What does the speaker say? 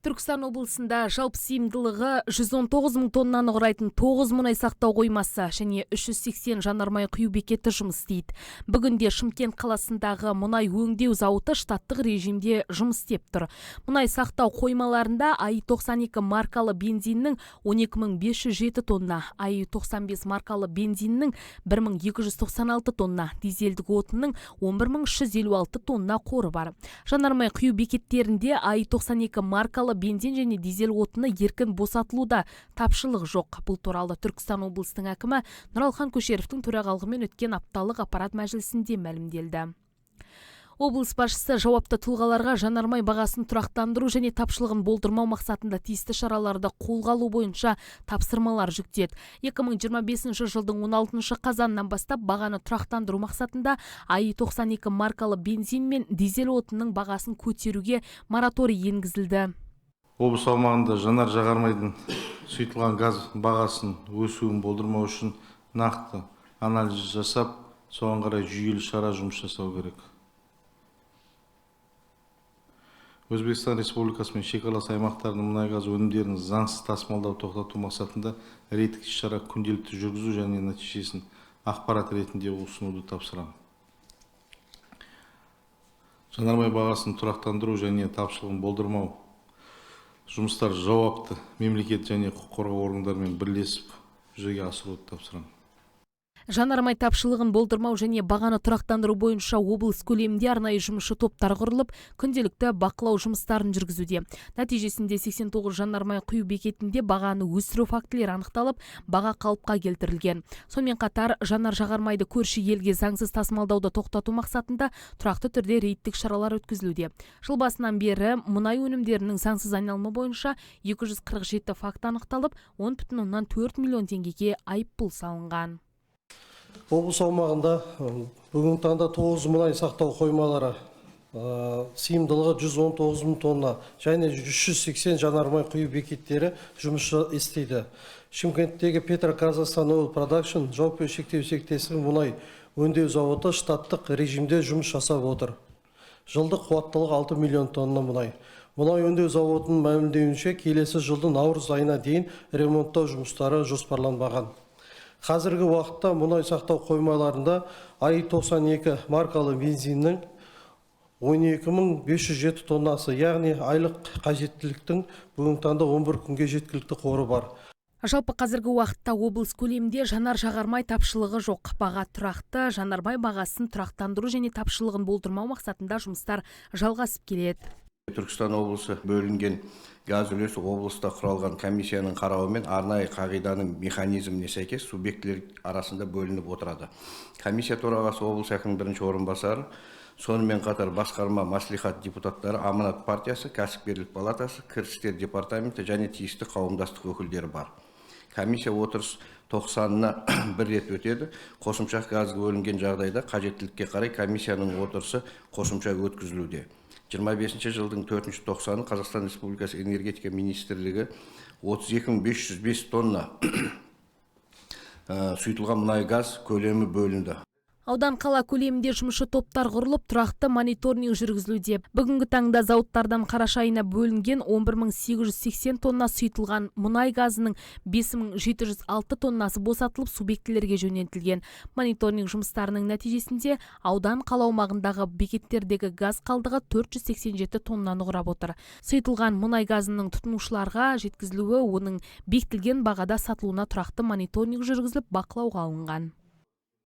Түркістан облысында жалпы сыйымдылығы 119 мың тоннаны құрайтын 9 мұнай сақтау қоймасы және 380 жанармай құю бекеті жұмыс істейді. Бүгінде Шымкент қаласындағы мұнай өңдеу зауыты штаттық режимде жұмыс істеп тұр. Мұнай сақтау қоймаларында АИ-92 маркалы бензиннің 12 507 тонна, АИ-95 маркалы бензиннің 1296 тонна, дизельдік отынның 11 356 тонна қоры бар. Жанармай құю бекеттерінде АИ-92 маркалы бензин және дизель отыны еркін босатылуда, тапшылық жоқ. Бұл туралы Түркістан облысының әкімі Нұралхан Көшеровтің төрағалығымен өткен апталық аппарат мәжілісінде мәлімделді. Облыс басшысы жауапты тұлғаларға жанармай бағасын тұрақтандыру және тапшылығын болдырмау мақсатында тиісті шараларды қолға алу бойынша тапсырмалар жүктеді. 2025 жылдың 16 қазанынан бастап бағаны тұрақтандыру мақсатында АИ-92 маркалы бензин мен дизель отынның бағасын көтеруге мораторий енгізілді. Облыс аумағында жанар жағармайдың, сұйытылған газ бағасын өсуін болдырмау үшін нақты анализ жасап, соған қарай жүйелі шара жұмыс жасау керек. Өзбекстан Республикасымен шекаралас аймақтардың мұнай газ өнімдерін заңсыз тасымалдау тоқтату мақсатында рейдтік іс-шара күнделікті жүргізу және нәтижесін ақпарат ретінде ұсынуды тапсырамын. Жанармай бағасын тұрақтандыру және тапшылығын болдырмау жұмыстар жауапты мемлекет және құқық қорғау органдарымен бірлесіп жүзеге асыруды тапсырамын. Жанармай тапшылығын болдырмау және бағаны тұрақтандыру бойынша облыс көлемінде арнайы жұмысшы топтар құрылып, күнделікті бақылау жұмыстарын жүргізуде. Нәтижесінде 89 жанармай құю бекетінде бағаны өсіру фактілері анықталып, баға қалыпқа келтірілген. Сонымен қатар жанар жағармайды көрші елге заңсыз тасымалдауды тоқтату мақсатында тұрақты түрде рейдтік шаралар өткізілуде. Жыл басынан бері мұнай өнімдерінің заңсыз айналымы бойынша 247 факт анықталып, 10,4 миллион теңгеге айыппұл салынған. Облыс аумағында бүгінгі таңда 9 мұнай сақтау қоймалары, сыйымдылығы 119 мың тонна және 380 жанармай құю бекеттері жұмыс істейді. Шымкенттегі Петро Казахстан Oil Production жауапкершілігі шектеулі серіктестігінің мұнай өңдеу зауыты штаттық режимде жұмыс жасап отыр. Жылдық қуаттылығы 6 миллион тонна мұнай. Мұнай өңдеу зауытының мәлімдеуінше, келесі жылдың наурыз айына дейін ремонттау жұмыстары жоспарланбаған. Қазіргі уақытта мұнай сақтау қоймаларында АИ-92 маркалы бензиннің 12 507 тоннасы, яғни айлық қажеттіліктің бүгінгі таңда 11 күнге жеткілікті қоры бар. Жалпы, қазіргі уақытта облыс көлемінде жанар жағармай тапшылығы жоқ. Баға тұрақты, жанармай бағасын тұрақтандыру және тапшылығын болдырмау мақсатында жұмыстар жалғасып келеді. Түркістан облысы бөлінген газ үлесі облыста құралған комиссияның қарауымен арнайы қағиданың механизміне сәйкес субъектілер арасында бөлініп отырады. Комиссия төрағасы облыс әкімінің бірінші орынбасары, сонымен қатар басқарма, мәслихат депутаттары, Аманат партиясы, кәсіпкерлік палатасы, кірістер департаменті және тиісті қауымдастық өкілдері бар. Комиссия отырыс тоқсанына бір рет өтеді. Қосымша газ бөлінген жағдайда қажеттілікке қарай комиссияның отырысы қосымша өткізілуде. 25 жылдың төртінші тоқсаны Қазақстан Республикасы Энергетика министрлігі 32 505 тонна сұйытылған мұнай газ көлемі бөлінді. Аудан, қала көлемінде жұмысшы топтар құрылып, тұрақты мониторинг жүргізілуде. Бүгінгі таңда зауыттардан қараша айына бөлінген 11 880 тонна сұйытылған мұнай газының 5706 тоннасы босатылып, субъектілерге жөнелтілген. Мониторинг жұмыстарының нәтижесінде аудан, қала аумағындағы бекеттердегі газ қалдығы 487 тоннаны құрап отыр. Сұйытылған мұнай газының тұтынушыларға жеткізілуі, оның бекітілген бағада сатылуына тұрақты мониторинг жүргізіліп, бақылауға алынған.